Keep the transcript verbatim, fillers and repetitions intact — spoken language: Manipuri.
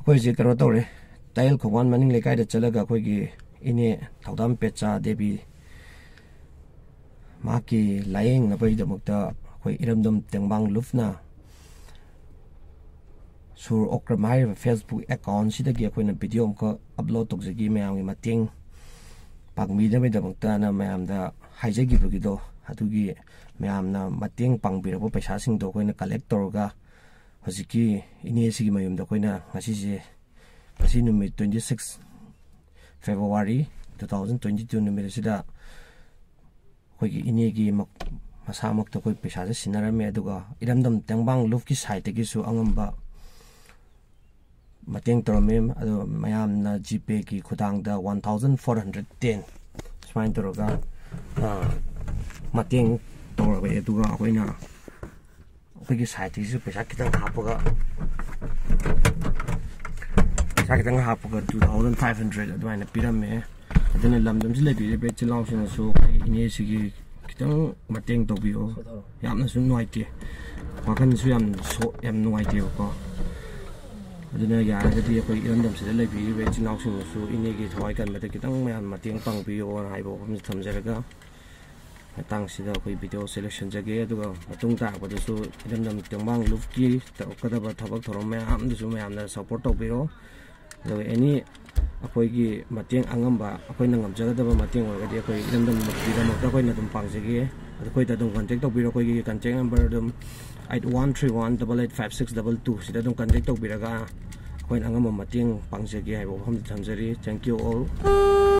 ꯑꯩꯈꯣꯏꯁꯦ ꯀꯩꯅꯣ ꯇꯧꯔꯦ, ꯇꯥꯌꯦꯜ ꯈꯣꯡꯕꯥꯟ ꯃꯅꯤꯡ ꯂꯩꯀꯥꯏꯗ ꯆꯠꯂꯒ ꯑꯩꯈꯣꯏꯒꯤ ꯏꯅꯦ ꯊꯧꯗꯥꯝ ꯄꯦꯆꯥ ꯗꯦꯕꯤ ꯃꯍꯥꯛꯀꯤ ꯂꯥꯏꯌꯦꯡꯅꯕꯒꯤꯗꯃꯛꯇ ꯑꯩꯈꯣꯏ ꯏꯔꯝꯗꯝ ꯇꯦꯡꯕꯥꯡ ꯂꯨꯞꯅ ꯁꯨꯔ ꯑꯣꯀ꯭ꯔꯝ ꯍꯥꯏꯔꯤꯕ Facebook account ꯁꯤꯗꯒꯤ ꯑꯩꯈꯣꯏꯅ video ꯑꯃꯈꯛ upload ꯇꯧꯖꯈꯤ꯫ ꯃꯌꯥꯝꯒꯤ ꯃꯇꯦꯡ ꯄꯥꯡꯕꯤꯅꯕꯒꯤꯗꯃꯛꯇꯅ ꯃꯌꯥꯝꯗ ꯍꯥꯏꯖꯈꯤꯕꯒꯤꯗꯣ, ꯑꯗꯨꯒꯤ ꯃꯌꯥꯝꯅ ꯃꯇꯦꯡ ꯄꯥꯡꯕꯤꯔꯛꯄ ꯄꯩꯁꯥꯁꯤꯡꯗꯣ ꯑꯩꯈꯣꯏꯅ collect ꯇꯧꯔꯒ ꯍꯧꯖꯤꯛꯀꯤ ꯏꯅꯦꯁꯤꯒꯤ ꯃꯌꯨꯝꯗ ꯑꯩꯈꯣꯏꯅ ꯉꯁꯤꯁꯦ, ꯉꯁꯤ ꯅꯨꯃꯤꯠ twenty six February two thousand twenty two ꯅꯨꯃꯤꯠ ꯑꯁꯤꯗ ꯑꯩꯈꯣꯏꯒꯤ ꯏꯅꯦꯒꯤ ꯃꯛ-, ꯃꯁꯥꯃꯛꯇ ꯑꯩꯈꯣꯏ ꯄꯩꯁꯥꯁꯦ ꯁꯤꯟꯅꯔꯝꯃꯦ, ꯑꯗꯨꯒ ꯏꯔꯝꯗꯝ ꯇꯦꯡꯕꯥꯡ ꯂꯨꯞꯀꯤ side ꯇꯒꯤꯁꯨ ꯑꯉꯝꯕ ꯃꯇꯦꯡ ꯇꯧꯔꯝꯃꯤ꯫ ꯑꯗꯣ ꯃꯌꯥꯝꯅ GPay ꯒꯤ ꯈꯨꯊꯥꯡꯗ one thousand four hundred ten ꯁꯨꯃꯥꯏꯅ ꯇꯧꯔꯒ, ꯑ, ꯃꯇꯦꯡ ꯇꯧꯔꯛꯑꯦ꯫ ꯑꯗꯨꯒ ꯑꯩꯈꯣꯏꯅ ꯑꯩꯈꯣꯏꯒꯤ side ꯇꯒꯤꯁꯨ ꯄꯩꯁꯥ ꯈꯤꯇꯪ ꯍꯥꯞꯄꯒ, ꯄꯩꯁꯥ ꯈꯤꯇꯪ ꯍꯥꯞꯄꯒ two thousand five hundred ꯑꯗꯨꯃꯥꯏꯅ ꯄꯤꯔꯝꯃꯦ꯫ ꯑꯗꯨꯅ ꯂꯝꯗꯝꯁꯤ ꯂꯩꯕꯤꯔꯤꯕ ꯏꯆꯤꯜ ꯏꯅꯥꯎꯁꯤꯡꯅꯁꯨ ꯑꯩꯈꯣꯏ ꯏꯅꯦꯁꯤꯒꯤ ꯈꯤꯇꯪ ꯃꯇꯦꯡ ꯇꯧꯕꯤꯌꯣ꯫ ꯌꯥꯝꯅꯁꯨ ꯅꯨꯡꯉꯥꯏꯇꯦ, ꯋꯥꯈꯜꯁꯨ ꯌꯥꯝ ꯁꯣ-, ꯌꯥꯝ ꯅꯨꯡꯉꯥꯏꯇꯦꯕꯀꯣ꯫ ꯑꯗꯨꯅ ꯌꯥꯔꯒꯗꯤ ꯑꯩꯈꯣꯏ ꯏꯔꯝꯗꯝꯁꯤꯗ ꯂꯩꯕꯤꯔꯤꯕ ꯏꯆꯤꯜ ꯏꯅꯥꯎꯁꯤꯡꯅꯁꯨ ꯏꯅꯦꯒꯤ ꯊꯋꯥꯏ ꯀꯟꯕꯗ ꯈꯤꯇꯪ ꯃꯌꯥꯝ ꯃꯇꯦꯡ ꯄꯥꯡꯕꯤꯌꯣꯅ ꯍꯥꯏꯕ ꯋꯥꯐꯝꯁꯤ ꯊꯝꯖꯔꯒ, ꯃꯇꯥꯡꯁꯤꯗ ꯑꯩꯈꯣꯏ video ꯁꯦ ꯂꯣꯏꯁꯤꯟꯖꯒꯦ꯫ ꯑꯗꯨꯒ ꯃꯇꯨꯡ ꯇꯥꯔꯛꯄꯗꯁꯨ ꯏꯔꯝꯗꯝ ꯇꯦꯡꯕꯥꯡ ꯂꯨꯞꯀꯤ ꯇꯧꯔꯛꯀꯗꯕ ꯊꯕꯛ ꯊꯧꯔꯝ ꯃꯌꯥꯝꯗꯨꯁꯨ ꯃꯌꯥꯝꯅ support ꯇꯧꯕꯤꯔꯣ꯫ ꯑꯗꯨꯒ any ꯑꯩꯈꯣꯏꯒꯤ ꯃꯇꯦꯡ ꯑꯉꯝꯕ, ꯑꯩꯈꯣꯏꯅ ꯉꯝꯖꯒꯗꯕ ꯃꯇꯦꯡ ꯑꯣꯏꯔꯒꯗꯤ ꯑꯩꯈꯣꯏ ꯏꯔꯝꯗꯝ ꯂꯨꯞꯀꯤꯗꯃꯛꯇ ꯑꯩꯈꯣꯏꯅ ꯑꯗꯨꯝ ꯄꯥꯡꯖꯒꯦ꯫ ꯑꯗꯣ ꯑꯩꯈꯣꯏꯗ ꯑꯗꯨꯝ contact ꯇꯧꯕꯤꯔꯣ꯫ ꯑꯩꯈꯣꯏꯒꯤ contact number ꯑꯗꯨꯝ eight one three one double eight five six double two ꯁꯤꯗ ꯑꯗꯨꯝ contact ꯇꯧꯕꯤꯔꯒ ꯑꯩꯈꯣꯏꯅ ꯑꯉꯝꯕ ꯃꯇꯦꯡ ꯄꯥꯡꯖꯒꯦ ꯍꯥꯏꯕ ꯋꯥꯐꯝꯗ ꯊꯝꯖꯔꯤ꯫ Thank you all.